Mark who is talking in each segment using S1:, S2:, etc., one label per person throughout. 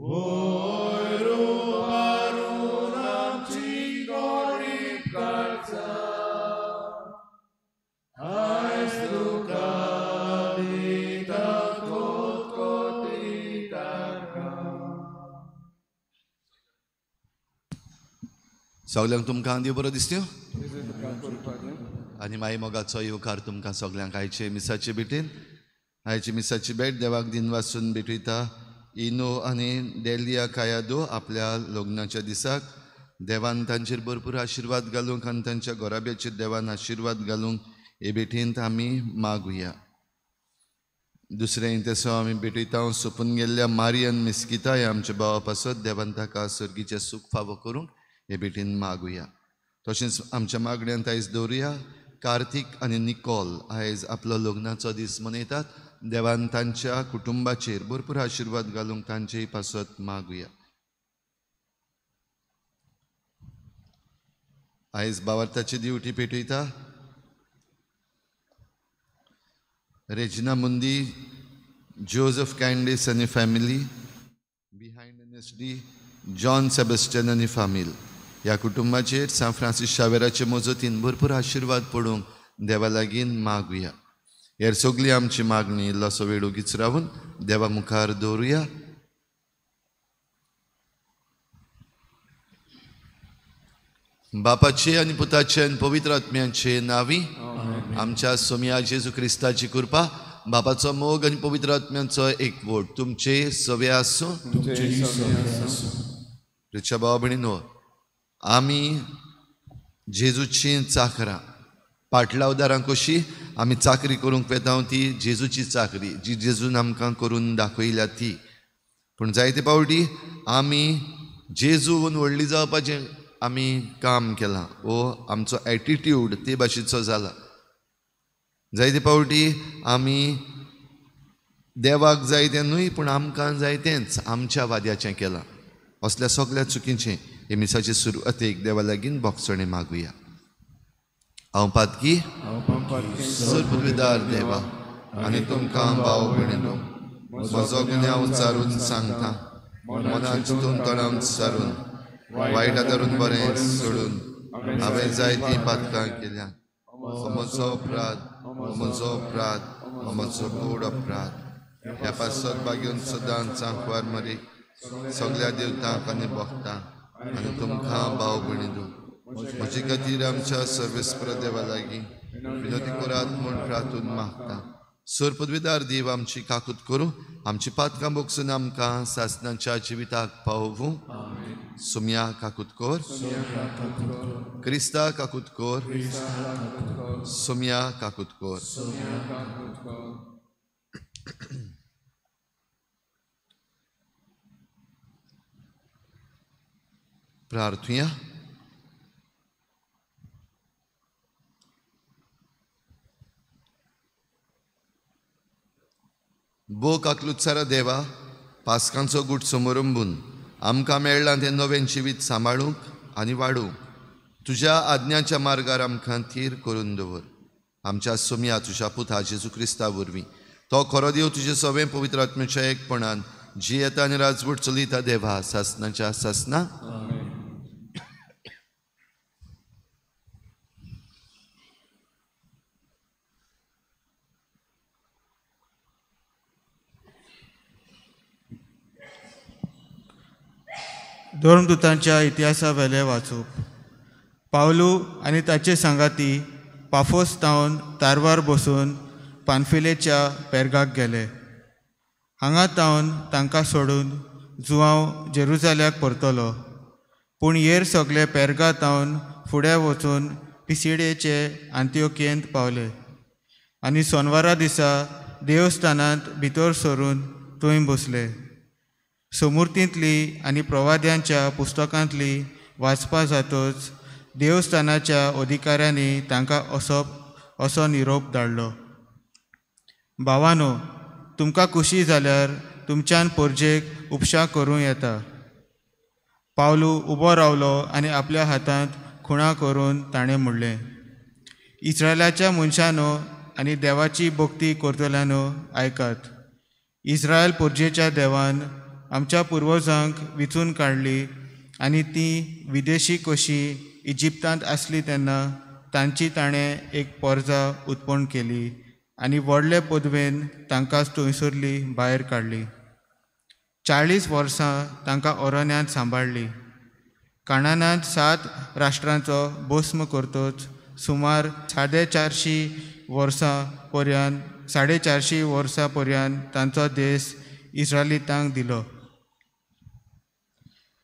S1: सगल्यांक तुमकां देव बरो दिसत्यो आनी माई मोगाचो येवकार तुमकां सगल्यांक आयचे मिसाचे भेटेन. आयची मिसाची भेट देवाक दिन वासून भेटयता. इनो आनी डेलिया कायादो आपल्या लग्नाच्या दिसाक देवान तांचेर भरपूर आशिर्वाद घालूंक आनी तांच्या घराब्याचेर देवान आशिर्वाद घालूंक हे भेटेंत आमी मागुया. दुसरें तेसो आमी भेटयता सोंपून गेल्ल्या मारियन मिस्किता ह्या आमच्या भावा पासत देवान ताका सर्गीचें सूख फावो करूंक हे भेटीन मागुया. तशेंच आमच्या मागण्यांत आयज दवरुया कार्तीक आनी निकोल आयज आपलो लग्नाचो दीस मनयतात. देवान तांच्या कुटुंबाचेर भरपूर आशिर्वाद घालूंक तांचेय पासत मागुया. आयज बावार्थाची दिवटी पेटयता रेजिना मुंदी, जोजफ कॅन्डीस आनी family, behind N S D John Sebastian आनी फामील ह्या कुटुंबाचेर सांत फ्रांसीस शावेराचे मजतीन भरपूर आशिर्वाद पडूंक देवा लागीं मागुया. हेर सगळी आमची मागणी इल्लोसो वेळ ओगीच रावून देवा मुखार दवरुया. बापाचे आनी पुताचे आनी पवित्र आत्म्याचे नांवी आमच्या सोमया जेजू क्रिस्ताची कृपा, बापाचो मोग आनी पवित्र आत्म्याचो एकवट तुमचे सवे आसूं. प्रिच्या भाव भयणीनो, आमी जेजूची चाकरां पाटलावदारां कशी आमी चाकरी करूंक वेता ती जेजूची चाकरी जी जेजून आमकां करून दाखयल्या ती. पूण जायते पावटी आमी जेजून व्हडली जावपाचें आमी काम केलां वो आमचो एटिट्यूड ते भाशेचो जाला. जायते पावटी आमी देवाक जाय तें न्हय पूण आमकां जाय तेंच आमच्या वाद्याचें केलां. असल्या सगल्या चुकीचें हे मिसाचे सुरवातेक देवा लागीं बोगसणें मागुया. हांव पातकी सर्वपदवीदार देवा आनी तुमकां भाव भयणीनो म्हजो गुन्यांव चारून सांगता, मनान चिंतून तोंडान सारून वायट आदारून बरें सोडून हांवें जायतीं पातकां केल्यात. म्हजो अपराध, म्हजो अपराध, म्हजो गोड अपराध. ह्या पासत बागेवन सदांच सांकवार मरी सगल्या देवतांक आनी भक्तांक आनी तुमकां भाव भयणीनो म्हजे खातीर आमच्या सर्वेस्पर देवा लागीं विनोदी करात म्हूण प्रार्थून मागता. सर पदवीदार देव आमची काकूत करूं, आमची पातकां बोगसून आमकां सासनाच्या जिविताक पावोवूं. सुम्या काकूत कर, क्रिस्ता काकूत कर, सुम्या काकूत कर. प्रार्थुया. बो काकलुत्सारा देवा, पास्कांचो गूट समरंबून आमकां मेळ्ळां तें नवें जिवीत सांबाळूंक आनी वाडूंक तुज्या आज्ञाच्या मार्गार आमकां थीर करून दवर. आमच्या सोमया तुज्या पुता जेजू क्रिस्ता वरवीं तो खरो देव तुजे सवें पवित्र आत्म्याच्या एकपणान जियेता आनी राजवट चलयता देवा सासनाच्या सासना.
S2: धर्मदूतांच्या इतिहासा वेलें वाचूप. पावलू आनी ताचे सांगाती पाफोस तावन तारवार बसून पानफिलेच्या पेर्गाक गेले. हांगा तावन तांकां सोडून जुआंव जेरुजाल्याक परतलो. पूण येर सगळे पेर्गा तावन फुडें वचून पिसिडेचे आंतियोकेंत पावले आनी सोनवारा दिसा देवस्थानांत भितर सरून थंय बसले. समूर्तींतली आनी प्रवाद्यांच्या पुस्तकांतली वाचपा जातच देवस्थानाच्या अधिकाऱ्यांनी तांकां असो निरोप धाडलो. भावानो, तुमकां खुशी जाल्यार तुमच्यान पोरजेक उपशा करूं येता. पावलू उबो रावलो आनी आपल्या हातांत खुणा करून ताणें म्हणलें, इस्रायलाच्या मनशानो आनी देवाची भक्ती करतल्यानो आयकात. इस्रायल पोरजेच्या देवान आमच्या पुर्वजांक विचून काडली आनी ती विदेशी कशी इजिप्तांत आसली तेन्ना तांची ताणें एक पोरजा उत्पन्न केली आनी व्हडले पदवेन तांकां थंयसरली भायर काडली. 40 वर्सां तांकां अरण्यांत सांबाळ्ळी. कानानांत 7 राष्ट्रांचो भस्म करतच सुमार 450 वर्सां पर्यंत 450 वर्सां पर्यंत तांचो देश इस्रायलितांक दिलो.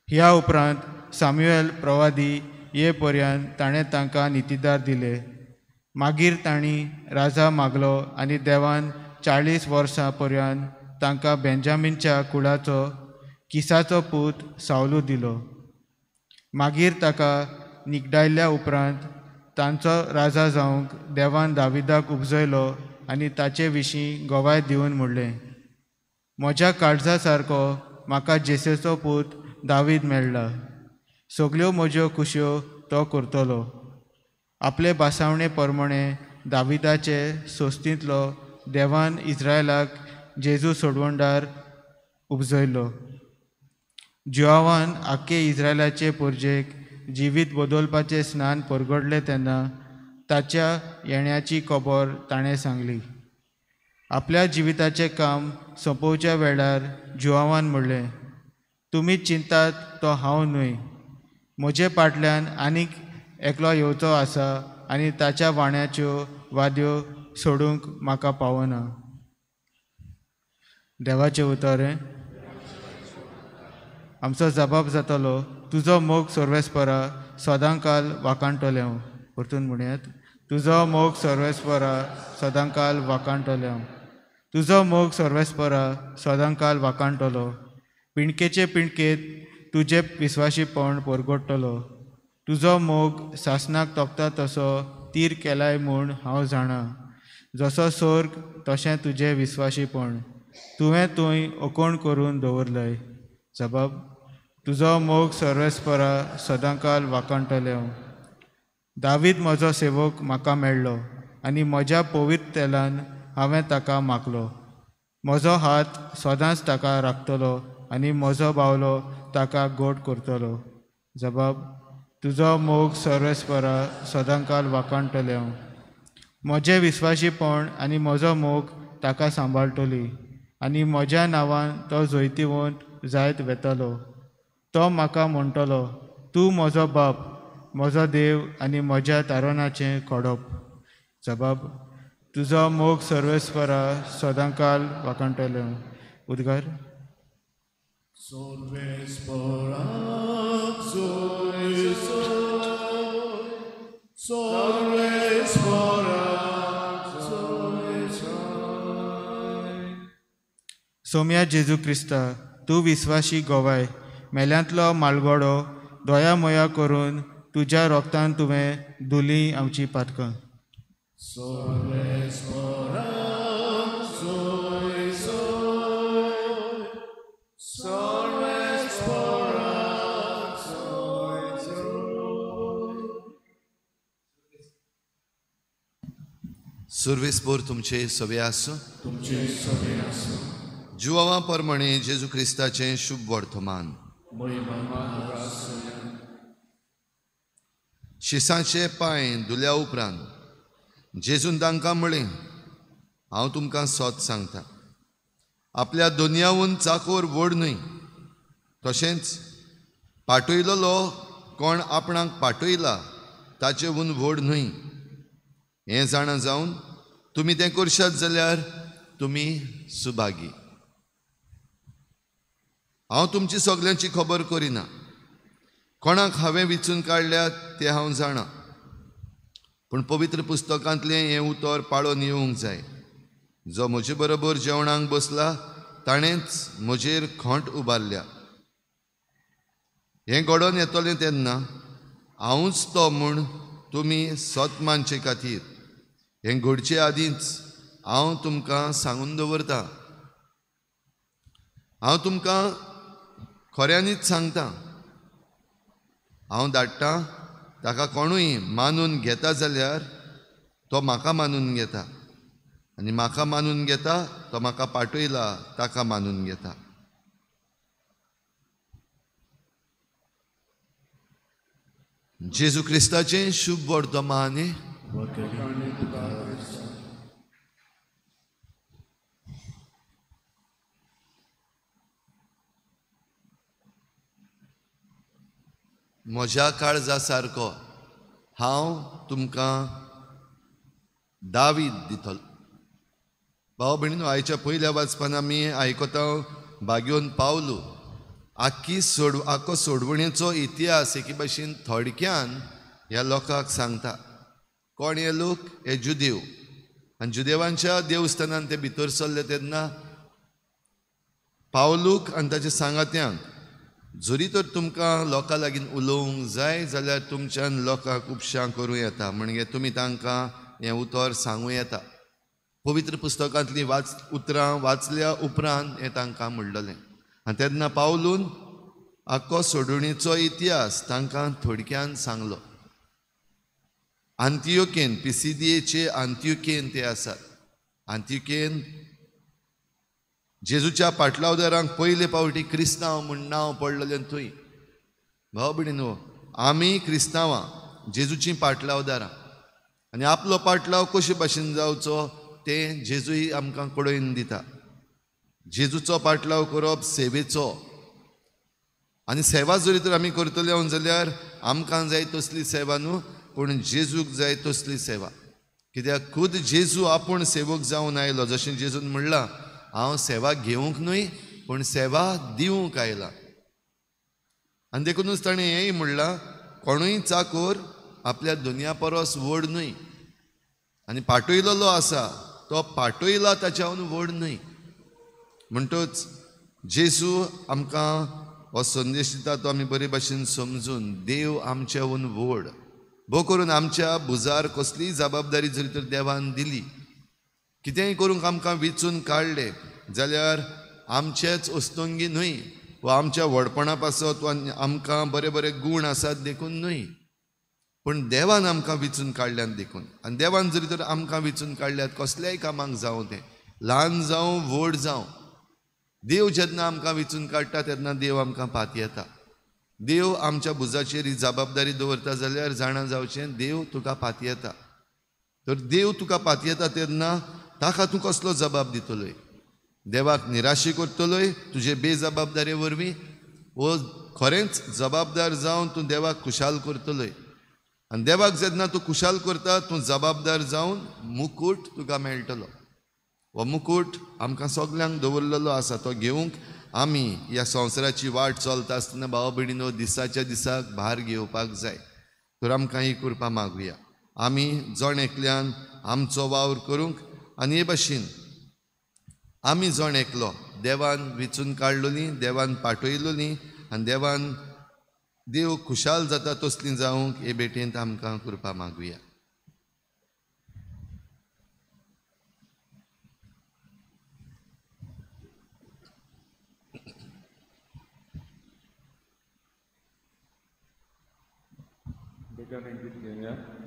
S2: ह्या उपरांत साम्युएल प्रवादी ये पर्यंत ताणें तांकां नितीदार दिले. मागीर तांणी राजा मागलो आनी देवान 40 वर्सां पर्यंत तांकां बेंजामिनच्या कुळाचो किसाचो पूत सावलू दिलो. मागीर ताका निकडायल्ल्या उपरांत तांचो राजा जावंक देवान दाविदाक उपजयलो आनी ताचे विशीं गवाय दिवन म्हणलें, म्हज्या काळजा सारको म्हाका जेसेचो पूत दावीद मेळ्ळा, सगल्यो म्हज्यो खुशयो तो करतलो. आपले भासावणे प्रमाणे दाविदाचे सोस्तींतलो देवान इस्रायलाक जेजू सोडवणदार उपजयलो. जुआवान आख्खे इस्रायलाचे पोरजेक जिवीत बदलपाचें स्नान परगडलें तेन्ना ताच्या येण्याची खबर ताणें सांगली. आपल्या जिविताचें काम सोंपोवच्या वेळार जुआवान म्हणलें, तुमी चिंतात तो हांव न्हय, म्हजे फाटल्यान आनीक एकलो येवचो आसा आनी ताच्या वाण्याच्यो वाद्यो सोडूंक म्हाका पावना. देवाचें उतर हें. आमचो जबाब जातलो, तुजो मोग सर्वेस्परा सदांकाल वाखाणटलें हांव. परतून म्हणयात, तुजो मोग सर्वेस्परा सदांकाल वाखाणटलें हांव. तुजो मोग सर्वेस्परा सदांकाल वाखाणटलो. पिणकेचे पिणकेत तुजें विस्वाशीपण परगडटलो. तुजो मोग सासणाक तोपता तसो तीर केलाय म्हूण हांव जाणा. जसो सोर्ग तशें तुजें विस्वाशीपण तुवें थंय ओकोण करून दवरलय. जबाब, तुजो मोग सर्वेस्परा सदांकाल वाखाणटलें हांव. दावीद म्हजो सेवक म्हाका मेळ्ळो आनी म्हज्या पवित्र तेलान हांवें ताका मागलो. म्हजो हात सदांच ताका राखतलो आनी म्हजो बावलो ताका गोड करतलो. जबाब, तुजो मोग सर्वेस्परा सदांकाल वाखाणटलें हांव. म्हजें विस्वाशीपण आनी म्हजो मोग ताका सांबाळटली आनी म्हज्या नांवान तो जैतिवंत जायत वेतलो. तो म्हाका म्हणटलो, तूं म्हजो बाप, म्हजो देव आनी म्हज्या तारणाचें खडप. जबाब, तुजो मोग सर्वेस्परा सदांकाल वाखाणटलें हांव. उद्गार. सोम्या जेजू क्रिस्ता, तूं विस्वाशी गवाय, मेल्यांतलो मालगडो दया मया करून तुज्या रोगतान तुवें धुली आमची पातकां.
S1: सुर्वेस्पोर तुमचे सवे आसूं. जुआवा परमणे जेजू क्रिस्ताचें शुभ वर्तमान. शिसांचे पांय धुल्या उपरांत जेजून तांकां म्हळें, हांव तुमकां सत सांगता, आपल्या दोनयावून चाकोर व्हड न्हय, तशेंच पाटयलोलो कोण आपणाक पाटयला ताचेहून व्हड न्हय. हें जाणा जावन तुमी तें करशात जाल्यार तुमी सुभागी. हांव तुमची सगल्यांची खबर करिना, कोणाक हांवें विचून काडल्यात तें हांव जाणा, पूण पवित्र पुस्तकांतलें हें उतर पाळोन येवंक जाय, जो म्हजे बरोबर जेवणाक बसला ताणेंच म्हजेर खोंट उबारल्या. हें घडोवन येतलें तेन्ना हांवूच तो म्हूण तुमी सत मानचे खातीर हें घडचे आदींच हांव तुमकां सांगून दवरता. हांव तुमकां खऱ्यांनीच सांगता, हांव धाडटां ताका कोणूय मानून घेता जाल्यार तो म्हाका मानून घेता, आनी म्हाका मानून घेता तो म्हाका पाटयला ताका मानून घेता. जेजू क्रिस्ताचें शुभ वर्तमान. म्हज्या काळजा सारको हांव तुमकां दावीद दितलो. भाव भयणीनो, आयच्या पयल्या वाचपान आमी आयकता बागयोन पावलो आख्खी आख्खो सोडवणेचो इतिहास एके भाशेन थोडक्यान ह्या लोकांक सांगता. कोण हे लोक? हे जुदेव. आनी जुदेवांच्या देवस्थानान ते भितर सरले तेन्ना पावलूक आनी ताच्या सांगात्यांक जरी तर तुमकां लोकां लागीं उलोवंक जाय जाल्यार तुमच्यान लोकांक उपशां करूं येता, म्हणजे तुमी तांकां हें उतर सांगूं येता. पवित्र पुस्तकांतलीं उतरां वाचल्या उपरांत हें तांकां म्हणलेलें. आनी तेन्ना पावलून आख्खो सोडवणीचो इतिहास तांकां थोडक्यान सांगलो. आंतियोकेन, पिसिदियेचे आंतियोकेन ते आसात. आंतियोकेन जेजूच्या पाटलावदारांक पयले पावटी क्रिस्तांव म्हूण नांव पडलेलें थंय. भाव भयणीनो, आमी क्रिस्तांवां जेजूचीं पाटलावदारां आनी आपलो पाटलाव कशे भाशेन जावचो तें जेजूय आमकां कळोवन दिता. जेजूचो पाटलाव करप सेवेचो, आनी सेवा जरी तर आमी करतले जाल्यार आमकां जाय तसली सेवा न्हू, पूण जेजूक जाय तसली सेवा. कित्याक खुद जेजू आपूण सेवक जावन आयलो. जशें जेजून म्हणलां, हांव सेवा घेवंक न्हय पूण सेवा दिवंक आयला. आनी देखुनूच ताणें हेंय म्हणलां, कोणूय चाकोर आपल्या दुनिया परस व्हड न्हय, आनी पाटयलेलो आसा तो पाटयला ताच्याहून व्हड न्हय. म्हणटच जेजू आमकां हो संदेश दिता तो आमी बरे भाशेन समजून देव आमच्याहून व्हड. भोव करून आमच्या भुजार कसलीय जबाबदारी जरी तर देवान दिली, कितेंय करूंक आमकां विचून काडलें जाल्यार आमचेच अस्तंगी न्हय वा आमच्या व्हडपणा पासत वा आमकां बरे बरे गूण आसात देखून न्हय, पूण देवान आमकां विचून काडल्यात देखून. आनी देवान जरी तर आमकां विचून काडल्यात कसल्याय कामाक जावं, तें ल्हान जावं व्हड जावं, देव जेन्ना आमकां विचून काडटा तेन्ना देव आमकां पातयेता. देव आमच्या भुजाचेर ही जबाबदारी दवरता जाल्यार जाणा जावचें देव तुका पातयेता. तर देव तुका पातयेता तेन्ना ताका तूं कसलो जबाब दितलोय? देवाक निराशी करतलोय तुजे बेजबाबदारे वरवीं, वो खरेंच जबाबदार जावन तूं देवाक खुशाल करतलोय? आनी देवाक जेन्ना तूं खुशाल करता तूं जबाबदार जावन मुकूट तुका मेळटलो. हो मुकूट आमकां सगल्यांक दवरलेलो आसा, तो घेवंक आमी ह्या संवसाराची वाट चलता आसतना भाव भयणीनो दिसाच्या दिसाक भार घेवपाक जाय. तर आमकां ही कृपा मागुया, आमी जण एकल्यान आमचो वावर करूंक आनी हे भाशेन आमी जण एकलो देवान विचून काडलोली, देवान पाटयलोली आनी देवान देव खुशाल जाता तसली जावंक हे भेटेंत आमकां कृपा मागुया.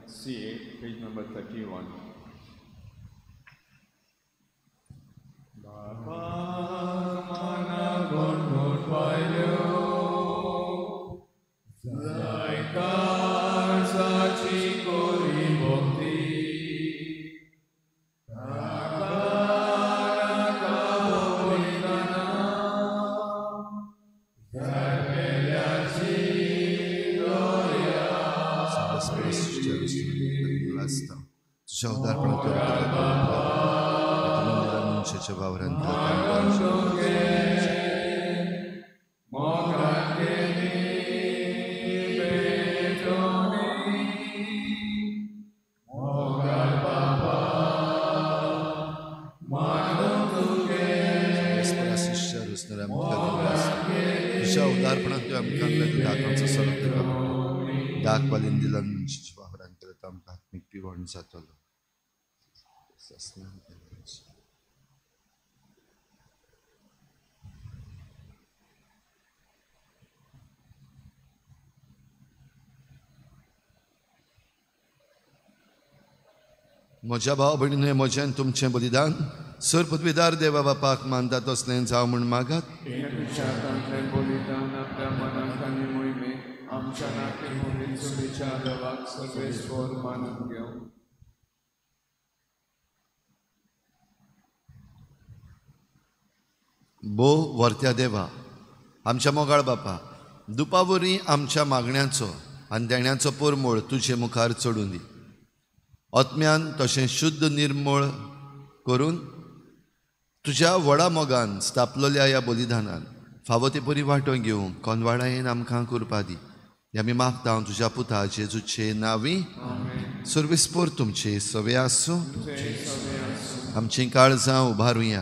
S3: C8, page number 31.
S1: म्हज्या भाव भयणीन म्हजें तुमचें बलिदान सर पदवीदार देवा बापाक मानता तसलें जावं म्हूण मागात.
S3: आमच्या नाके मोगीन सुबेच्या देवाक सर्वेस्पर मानून घेवं.
S1: भो वर्त्या देवा, आमच्या मोगाळ बापा, दुपा वरवीं आमच्या मागण्यांचो आनी देण्याचो परमळ तुजे मुखार चडून दी. आत्म्यान तशें शुद्ध निर्मळ करून तुज्या व्हडा मोगान स्थापलेल्या ह्या बलिदानान फावो ते परी वांटो घेवंक कोनवाडायेन आमकां करपा दी. हे आमी मागता तुज्या पुता जेजूचे नांवी. सर्वेस्पर तुमचे सवे आसूं. आमचीं काळजां उबारुया.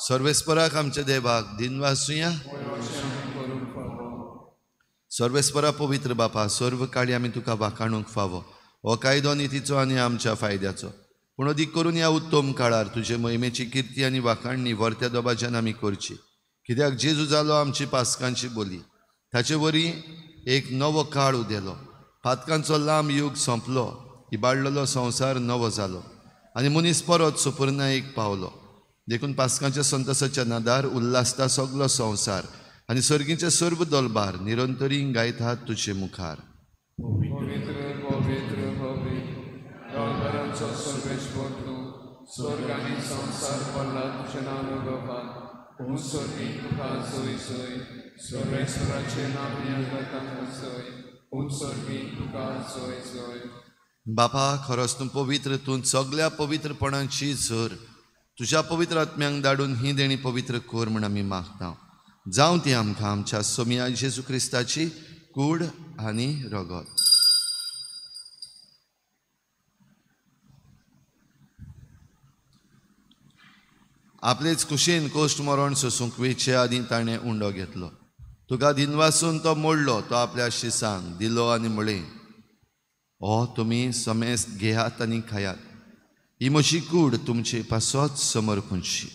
S1: सर्वेस्पराक आमच्या देवाक दिनवासुया. सर्वेस्परा पवित्र बापा, सर्व काळी आमी तुका वाखाणूंक फावो. हो कायदो नितीचो आनी आमच्या फायद्याचो, पूण अदीक करून ह्या उत्तम काळार तुजे महिमेची किर्ती आनी वाखाणणी वर्त्या दोबाच्यान आमी करची. कित्याक जेजू जालो आमची पास्कांची बोली, ताचे वरी एक नवो काळ उदेलो. पातकांचो लांब युग सोंपलो, इबाडलेलो संवसार नवो जालो आनी मनीस परत सुपुर्नायेक पावलो. देखून पास्कांच्या संतोसाच्या नादार उल्हासता सगलो संवसार आनी सर्गीचे सर्व दलबार निरंतरी गायतात तुजे मुखार.
S3: पवित्र पवित्र पवित्र दलबारांचो सर्वेस्पर तूं, स्वर्ग आनी संवसार पडला तुज्या नांवान. उंचोनी तुका सोय सोय, सर्वेस्पराचें नांव तांकां सोय. उंचोनी तुका सोय सोय.
S1: बापा, खरोच तूं पवित्र, तूं सगल्या पवित्रपणाची झर. तुज्या पवित्र आत्म्यांक धाडून ही देणी पवित्र कर म्हूण आमी मागता. जावं ती आमकां आमच्या सोमया जेजू क्रिस्ताची कूड आनी रगत. आपलेच कुशीन कोश्ट मरण सोसूंक वेचे आदीं ताणें उंडो घेतलो. तुका दिनवासून तो मोडलो, तो आपल्या शिसांक दिलो आनी म्हळें, हो तुमी समेस्त घेयात आनी खायात, ही म्हजी कूड तुमचे पासत समर्पूंची.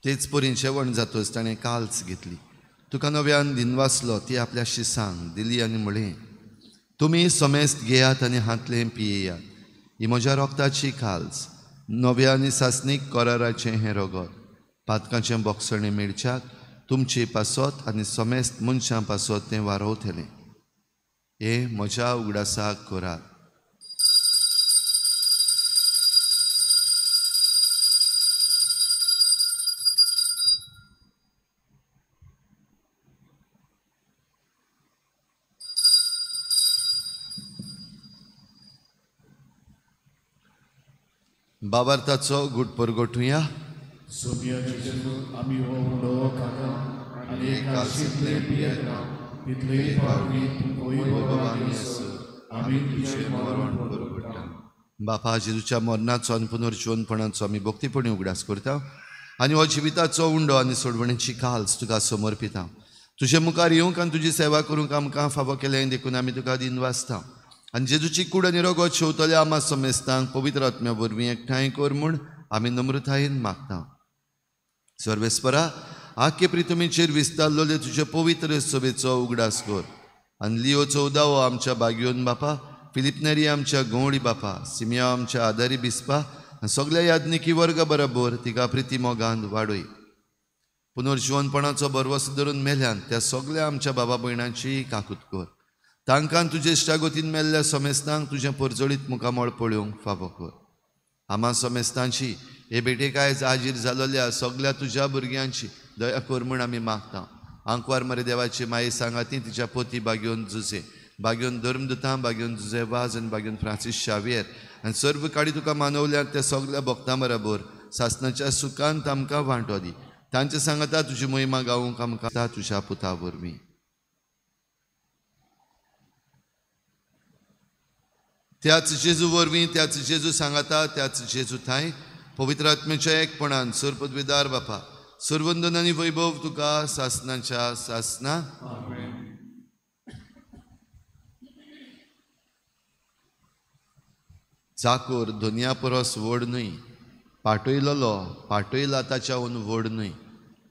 S1: तेच परीन जेवण जातच ताणें काल्स घेतली, तुका नव्यान दिनवासलो, ती आपल्या शिसांक दिली आनी म्हळें, तुमी समेस्त घेयात आनी हांतलें पियेयात, ही म्हज्या रोगताची काल्स, नव्या आनी सासणीक कराराचें हें रगत, पातकांचें बोगसणें मेळच्याक तुमचे पासत आनी समेस्त मनशां पासत तें वारोवतलें. हें म्हज्या उगडासाक करात. बाबार्थाचो गुट परगोटुया.
S4: सोमिया जेजू, आमी हो उंडो खाता आनी कालसींतलें पियेता, तितलेय फावटी तूं वैभव आनी आमी तुजें मरण परगट्टा.
S1: बापा, जेजूच्या मरणाचो आनी पुनर्जिवनपणाचो आमी भक्तीपणी उगडास करता आनी हो जिविताचो उंडो आनी सोडवणेची काल्स तुका समर्पिता. तुजे मुखार येवंक आनी तुजी सेवा करूंक आमकां फावो केलें देखून आमी तुका दिनवासता. आनी जेजूची कूड आनी रगत शेवतल्या आमा समेस्तांक पवित्र आत्म्या वरवीं एकठांय कर म्हूण आमी नम्रतायेन मागता. सर्वेस्परा, आख्खे प्रितमीचेर विस्तारलेले तुजे पवित्र सभेचो उगडास कर आनी लियो चौदावो आमच्या बागयोन बापा, फिलीप नेरी आमच्या गंवडी बापा, सिमिया आमच्या आदारी बिस्पा आनी सगल्या याज्ञिकी वर्गा बरोबर तिका प्रिती मोगान वाडय. पुनर्जिवनपणाचो भरवंसो धरून मेल्यान त्या सगल्या आमच्या बाबा भयणांची काकूत कर. तांकां तुजे इश्टागतीन मेल्ल्या समेस्तांक तुजें परजळीत मुखामळ पळोवंक फावो कर. आमा समेस्तांची हे भेटेक आयज हाजीर जालोल्या सगल्या तुज्या भुरग्यांची दया कर म्हूण आमी मागता. आंकवार मरे देवाची माई सांगाती तिच्या पोती बागयोन जुजे, बागयोन धर्मदुतां, बागयोन जुजे वाज आनी बागयोन फ्रांसीस शावियर आनी सर्व काडी तुका मानवल्यात त्या सगल्या भक्तां बरोबर सासणाच्या सुखांत आमकां वांटो दी. तांचे सांगाता तुजी महिमा गावूंक आमकां तुज्या पुता वरवीं. त्याच जेजू वरवीं, त्याच जेजू सांगाता, त्याच जेजू थांय पवित्र आत्म्याच्या एकपणान सर्वपदवीदार बापा, सर्वंदन आनी वैभव तुका सासनाच्या सासना. चाकोर धनया परस व्हड न्हय, पाटयलोलो पाटयला ताच्याहून व्हड न्हय.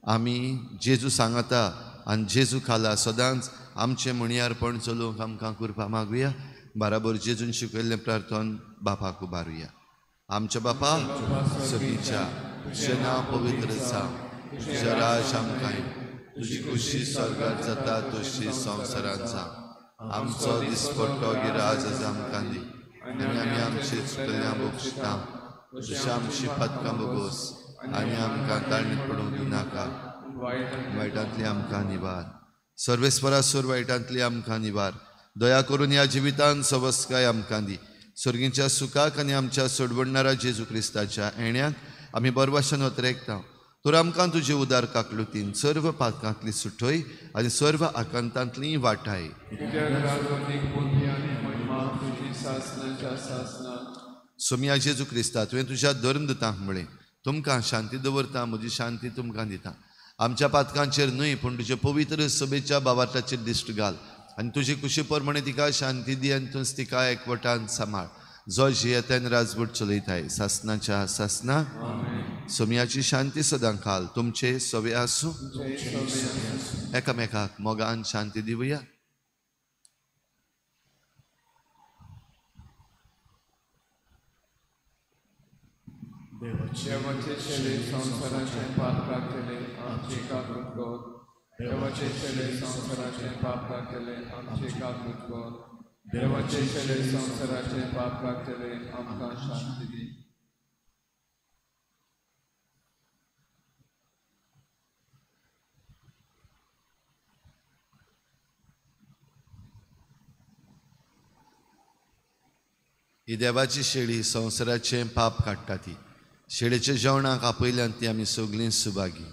S1: आमी जेजू सांगता आनी जेजू खाला सदांच आमचें म्हणयारपण चलोवंक आमकां कृपा मागुया. बराबर जेजून शिकयल्लें प्रार्थन बापाक उबारुया. आमच्या बापा सगळीच्या तुजें नांव पवित्र जावं, तुजें राज आमकां येवं, तुजी खुशी स्वर्गात जाता तशी संवसारांत जावं. आमचो दिसपट्टो गिराज आज आमकां दी आनी आमी आमचे चुकल्या बक्षिता तशें आमची पातकां बोगोस आनी आमकां ताळणीत पडूंक दिवनाका, वायटांतली आमकां निवार. सर्वेस्परा सोर वायटांतली आमकां निवार. दया करून ह्या जिवितान सवस्काय आमकां दी. स्वर्गीच्या सुखाक आनी आमच्या सोडवणणारा जेजू क्रिस्ताच्या येण्याक आमी बरवाशन अत्रेकता. तर आमकां तुजे उदार काकलुतीन सर्व पातकांतली सुटय आनी सर्व आकांतांतली वाटाय. सोमया जेजू क्रिस्ता, तुवें तुज्या धर्मदूतांक म्हळें, तुमकां शांती दवरता, म्हजी शांती तुमकां दिता. आमच्या पातकांचेर न्हय पूण तुजे पवित्र सभेच्या बाबार्थाचेर दिश्ट घाल आनी तुजे कुशी प्रमाणे तिका शांती दी आनी तूंच तिका एकवटान सांबाळ. जो जियेतान राजवट चलयताय सासनाच्या सासना. सोमयाची शांती सदां खाल तुमचे सवे आसूं. एकामेकाक मोगान शांती दिवया.
S3: देवाचे चेले संवसाराचें पाप काडटले आमचे काकूट कर. देवाचे चेले संवसाराचें पाप काडटले आमचे काकूट कर. देवाचे चेले संवसाराचें पाप काडटले आमकां शांती दी.
S1: ही देवाची शेळी संवसाराचें पाप काडटा. ती शेळेच्या जेवणाक आपयल्यान ती आमी सगळीं सुभागी.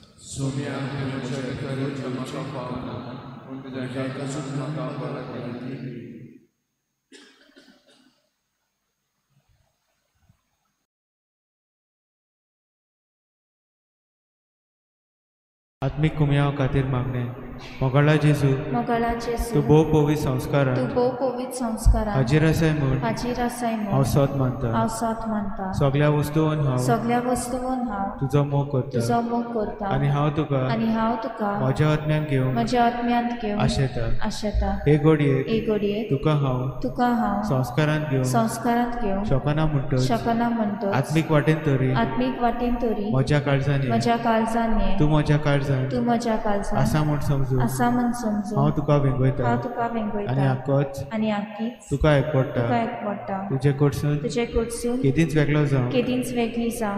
S2: आत्मिक कुमयाव खातीर मागणें. मोगाळा जेजू, तूं भोव पवित्र संस्कारान हाजीर आसाय म्हूण हांव सत मानता. सगळ्या वस्तून हांव तुजो मोग करता आनी हांव तुका म्हज्या आत्म्यान घेवन आशेता. हे घडयेक तुका हांव संस्कारांत घेवन शकना म्हणटो आत्मीक वाटेन तरी म्हज्या काळजान ये, तूं म्हज्या काळजान आसा म्हूण समजू हांव तुका वेंगयता आनी आकीच तुका एकवटा. तुजे कडसून केदींच वेगळो जावं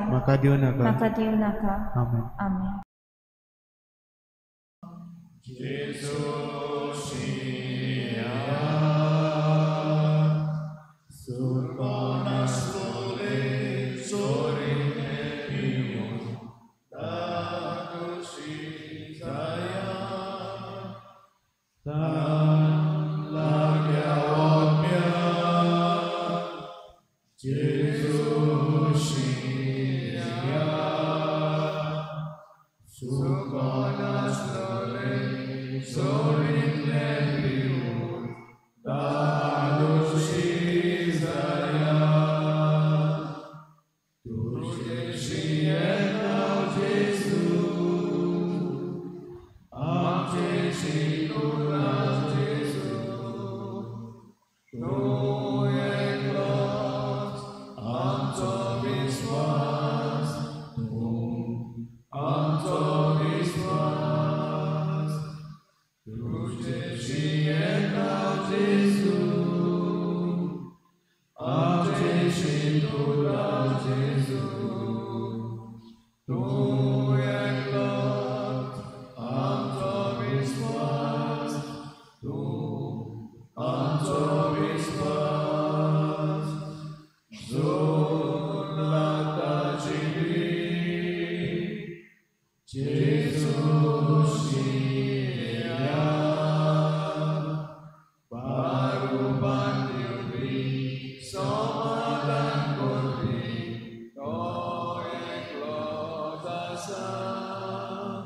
S2: म्हाका दिवं नाका. आमेन.
S5: आमेन.
S3: Sa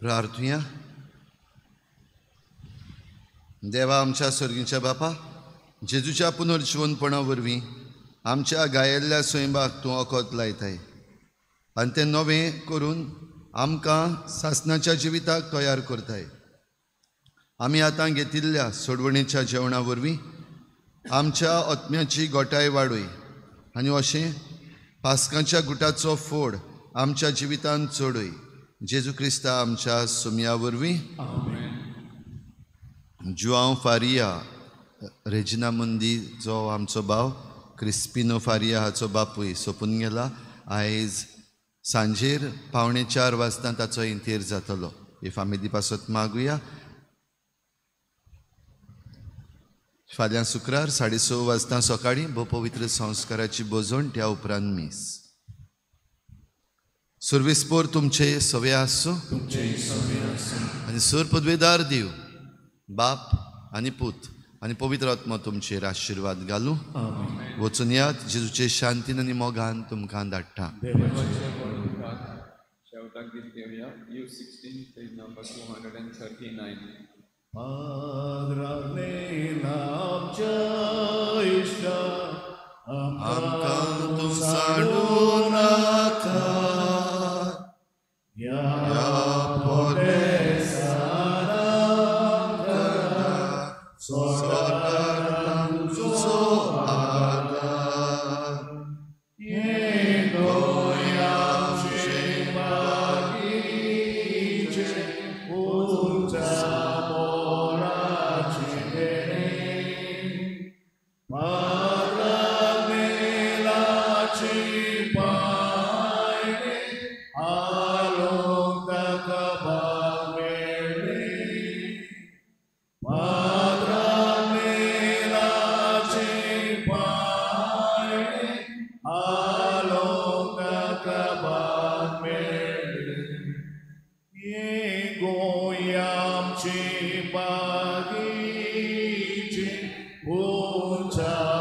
S1: प्रार्थुया. देवा आमच्या स्वर्गीच्या बापा, जेजूच्या पुनर्जिवनपणा वरवीं आमच्या गायेल्ल्या स्वयंबाक तूं अकोत लायताय आनी तें नवें करून आमकां सासणाच्या जिविताक तयार करताय. आमी आतां घेतिल्ल्या सोडवणीच्या जेवणा वरवीं आमच्या आत्म्याची गोटाय वाडय आनी अशें पास्कांच्या गुटाचो फोड आमच्या जिवितांत चडय. जेजू क्रिस्ता आमच्या सुमया वरवीं. जुआंव फारिया रेजिना मुंदी जो आमचो भाव क्रिस्पिनो फारिया हाचो बापूय सोंपून गेला. आयज सांजेर 3:45 वाजता ताचो इंतेर जातलो. ही फामिली पासत मागुया. फाल्यां शुक्रार 6:30 वाजता सकाळीं भोव पवित्र संस्काराची बोजवण, त्या उपरांत मीस. सुर्विस्पोर तुमचे सवे आसूं आनी सूर पदवेदार दिव बाप आनी पूत आनी पवित्र आत्मा तुमचेर आशिर्वाद घालूं. वचून यात जेजूचे शांतीन आनी मोगान तुमकां धाडटा.
S3: शेवटाक गीत घेवया. U16 page number 239.
S1: आमकां तूं सांडू नाका ह्या
S4: गोयामची बागीची उंचा